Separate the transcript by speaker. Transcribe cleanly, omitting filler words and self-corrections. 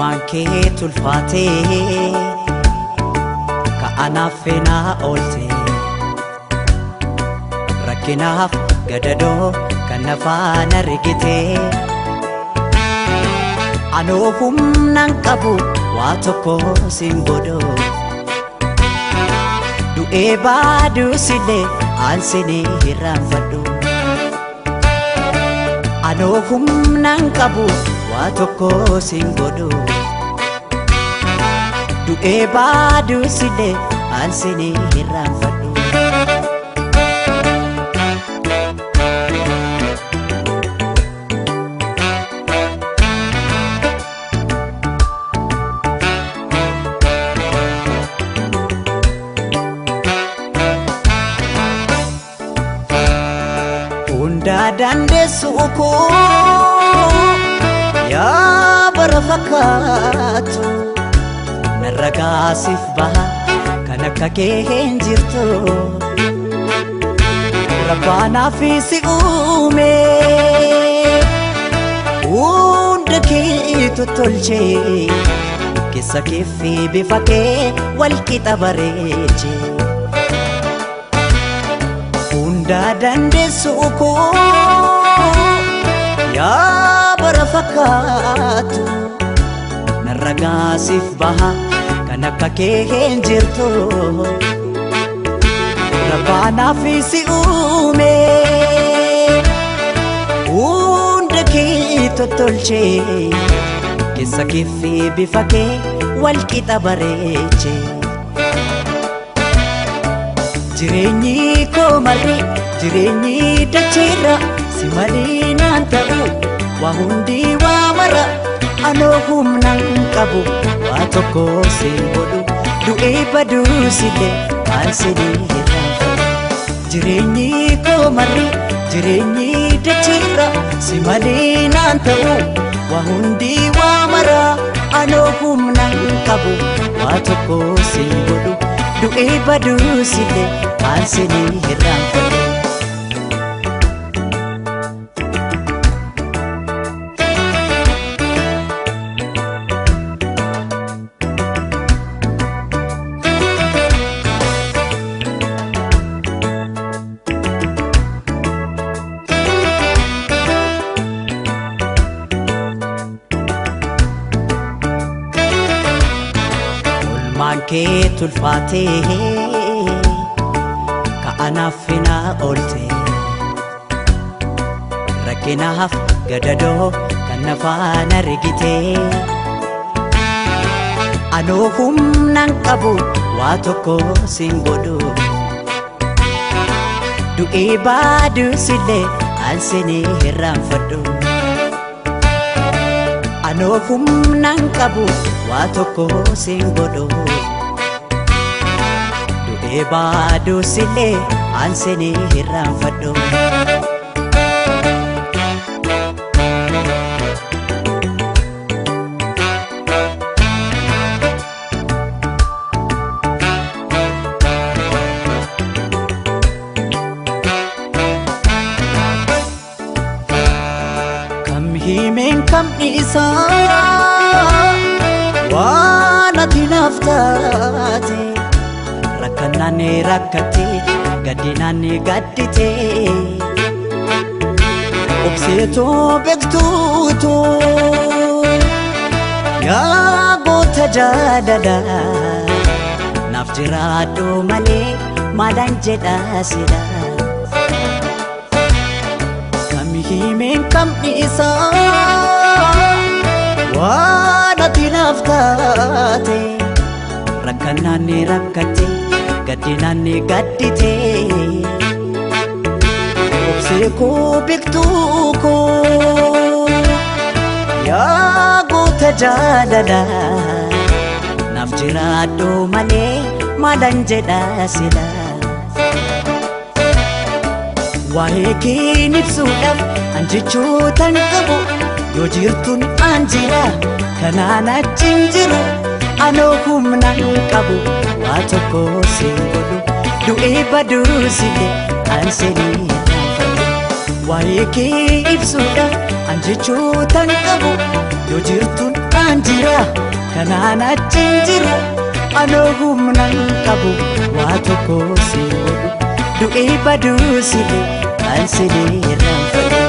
Speaker 1: Oolmaan kee tulfaatee ka'anaaf feenaa oolte rakkinaaf gadadoo kan nafaan argite anoo humnaan qabu waa tokko siin godhu du'ee baaduusillee aansinii hirraanfadhu anoo humnaan qabu waa tokko siin godhu du'ee baaduusillee aansinii hirraanfadhu. Hundaa dandeessu koo yaa bara fakkaatu narra gaasiif baha kan akka kee hin jirtu rabbaanaaf si uume hunda kee tottolchee keessa kee fi bifa kee wal qixa bareechee. Hundaa dandeessu koo yaa bara fakkaatu narra gaasiif baha kan akka kee hin jirtu rabbaanaaf si uume hunda kee tottolchee keessa kee fi bifa kee wal qixa bareechee. Jireenyi koo marri jireenyi dacheerra si malee naan ta'u waa hundi waa mara anoo humnaan qabu waa tokko siin godhu du'ee baduusillee maal sinii hirraanfadhu. Jireenyi koo marri jireenyi dacheerra si malee naan ta'u waa hundi waa mara anoo humnaan qabu waa tokko siin godhu du'ee baduusillee maal sinii hirraanfadhu. Oolmaan kee tulfaatee ka'anaaf finaa oolte rakkinaaf gadadoo kan nafaan argite anoo humnaan qabu waa tokko siin godhu du'ee baaduusillee aansinii hirraanfadhu. Anoo humnaan qabu waa tokko siin godhu du'ee baaduusillee aansinii hirraanfadhu. Kam himeen kam dhiisaa waan ati naaf taate rakkannaan rakkatte gaddinaan gaddite obseetoo beektuutu yaa goota jaalala naaf jiraadhu malee maalaan jedha sila. Kam himeen kam dhiisaa waan ati naaf taate rakkannaan rakkatte gaddinaan gaddite obsee koo beektuu koo yaa goota jaalala naaf jiraadhu malee maalaan jedha sila. Waa'ee kee ibsuudhaaf an jechootan qabu yoo jirtuun an jira kanaan achi hin jiru anoo humnaan qabu waa tokko siin godhu du'ee baduusillee an sinii hirraanfadhu. Waa'ee kee ibsuudhaaf an jechootan qabu yoo jirtuun Kanaan jira kanaan achiin jiru anoo humnaan qabu waa tokko si godhu du'ee baduu silee an silee irraanfadhu.